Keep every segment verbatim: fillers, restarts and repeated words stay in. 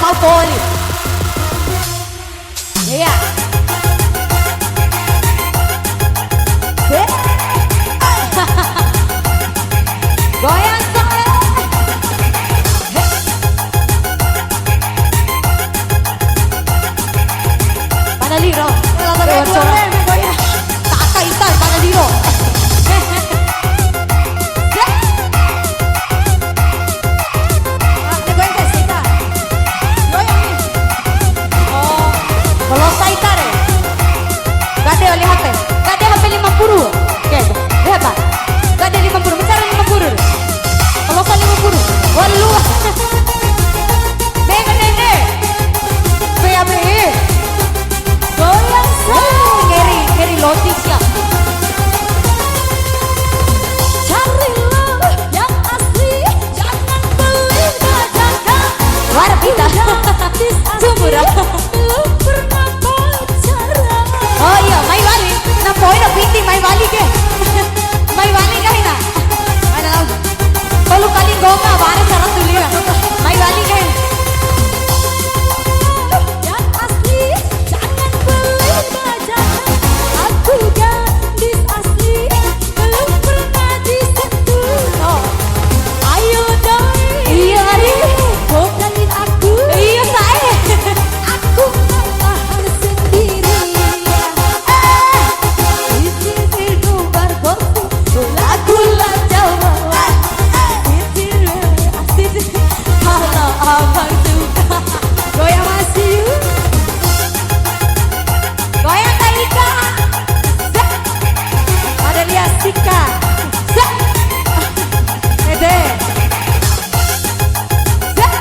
Au poli. Iya. Be. Goyang, goyang. Pana liro. Dua cora. Goyang. Taka ita, pana liro. Set. Ah, le goyang ke sita. Goyang ni. Oh, kalau saita re. Gade wali H P. Gade H P lima puluh. Oke, lihat, Pak. Gade lima puluh, bicara lima puluh. Kalau saya lima puluh. Walu. Be, be, be, be. Be, be. Goyang, say. Ngeri, ngeri loading, siap. Carilah yang asli, jangan beli bajakan. Luar biasa. Gadis asli, sumur. Belum pernah pacaran. Oh iya, mai wali. Nah, poin piti, mai wali ke. Mai wali, kahina. Mana lau? Tolu kali nggomi, wara cara tulir. Mai wali ke. Yang asli, jangan beli bajakan. Aku gadis asli, belum pernah disentuh. Oh. Ayo doi. Iya, hari. Modalin aku. Iya, sae. Aku mahar sendiri. Eh, ini di luar boku, gula-gula Jawa. Ini asik, kalau abang suka. Goyang masih. Goyang, Kak Ika. Zek. Ada dia Sika. Zek. Ede. Zek.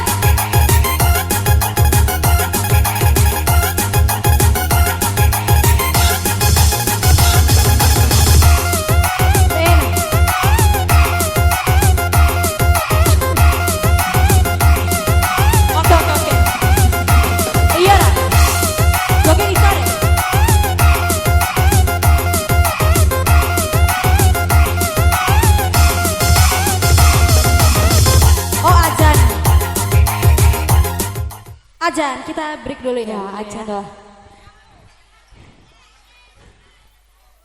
Oke, oke, oke. Iya, Ra. Joget Ika, Ra. Oh, ajan. Ajan, kita break dulu ya. Ya, ajan dulu.